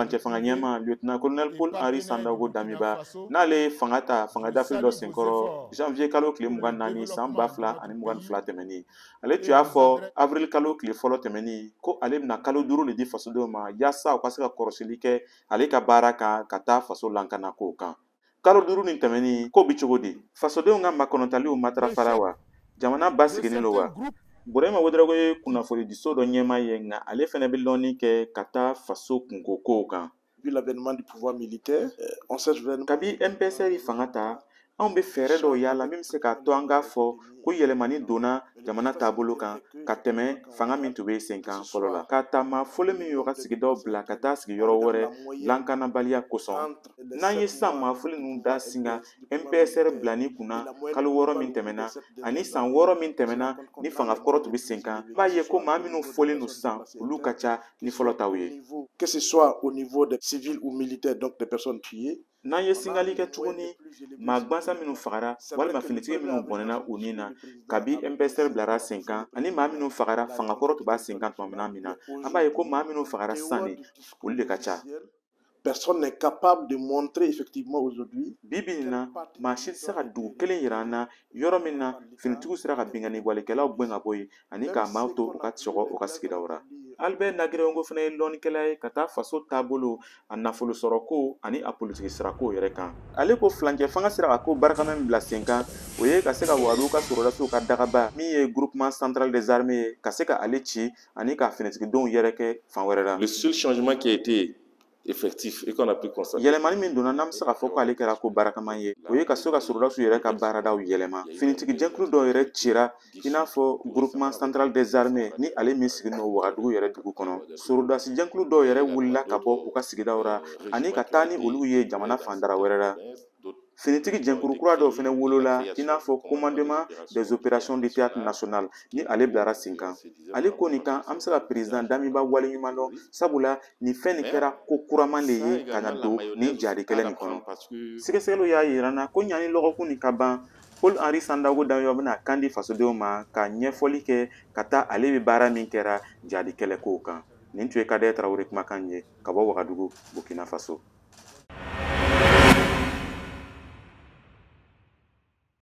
furancɛ fanga ɲɛmaa, lieutenant colonel Paul Henri Sandaogo Damiba, n'ale ye fanga ta fanga dafiri dɔ senkɔrɔ janvier kalo tile 24 san 2022 tɛmɛnen, ale tun y'a fɔ avril kalo tile fɔlɔ tɛmɛnen ko ale bɛna kalo 5 de di fasodenw ma yaasa u ka se ka kɔrɔsili kɛ ale ka baara kan ka taa faso lankana kow kan. Kalo 5 nin tɛmɛnen, ko bi cogo di? Fasodenw ka makɔnɔtaliw matarafara wa? Jamana basigilen don wa? Burema Ouédraogo ye kunnafonidiso dɔ ɲɛmaa ye, nka ale fana bɛ lɔnni kɛ ka taa faso kunko kow kan. Depuis l'avènement du pouvoir militaire, on cherche vraiment Kabi MPSR fanga ta, anw bɛ fɛɛrɛ dɔw yaala min bɛ se k'a to an k'a fɔ ko yɛlɛmani donna jamana taabolo kan ka tɛmɛ fanga min tun bɛ sen kan fɔlɔ la. Ka ta maa fɔlɔ min y'u ka sigidaw bila ka taa sigi yɔrɔ wɛrɛ lankanabaliya kosɔn, n'an ye sisan maa fɔlɔ ninnu da singa MPSR bilani kunna kalo 6 min tɛmɛna ani san 6 min tɛmɛna ni fanga kɔrɔ tun bɛ sen kan, i b'a ye ko maa minnu fɔlen don sisan, olu ka ca ni fɔlɔ taw ye. Que ce soit au niveau des civils ou militaires, donc des personnes tuées. N'an ye singali kɛ tuguni, maa gwansan minnu fagara walima finitigi minnu bɔnɛna u ni na kabi MPSR bilara sen kan, ani maa minnu fagara fanga kɔrɔ tun b'a sen kan tuma min na, an b'a ye ko maa minnu fagara sisan de, olu de ka ca. Personne n'est capable de montrer effectivement aujourd'hui. Bi bi in na, maa si tɛ se ka dugu kelen yira an na yɔrɔ min na finitigiw sera ka binkanni walekɛlaw gɛn ka bɔ yen ani k'a maaw to u ka sɔgɔ u ka sigidaw la. Albert Naguiréongo fana ye lɔnnikɛla ye ka taa faso taabolo, a nafolo sɔrɔko ani a politiki sirako yɛrɛ kan. Ale ko furancɛ fanga sera ka ko barikama min bila sen kan, o ye ka se ka Wagadugu ka sɔrɔdasiw ka dagaba min ye groupement central des armées ye, ka se ka ale ci ani ka finitigidenw yɛrɛ kɛ fan wɛrɛ la. Le seul changement qui a été effectif et qu'on a pu constater. Yɛlɛmani min donna, n'an bɛ se k'a fɔ k'ale kɛra ko barikama ye, o ye ka se ka sɔrɔdasiw yɛrɛ ka baaradaw yɛlɛma. Finitigi jɛkulu dɔw yɛrɛ cira, i n'a fɔ groupement central des armées ni ale min sigilen don Wagadugu yɛrɛ dugu kɔnɔ. Sɔrɔdasi jɛkulu dɔw yɛrɛ wulila ka bɔ u ka sigidaw la ani ka taa ni olu ye jamana fandara wɛrɛ la. Finitigi jɛnkuru kura dɔw fana wolola, i n'a fɔ commandement des opérations du théâtre national ni ale bilara sen kan. Ale ko nin kan, an bɛ se ka président Damiba waleɲuman dɔn, sabula nin fɛn nin kɛra ko kuraman de ye ka na don nin jadi kɛlɛ nin kɔnɔ. Sɛgɛsɛgɛliw y'a yira n na ko ɲani lɔgɔkun nin ka ban, Paul Henri Sandaogo Damiba bɛna kan di fasodenw ma ka ɲɛfɔli kɛ ka taa ale bɛ baara min kɛra jadi kɛlɛ kow kan. Nin tun ye Kadɛ Tarawele kumakan ye ka bɔ Wagadugu, Burkina Faso.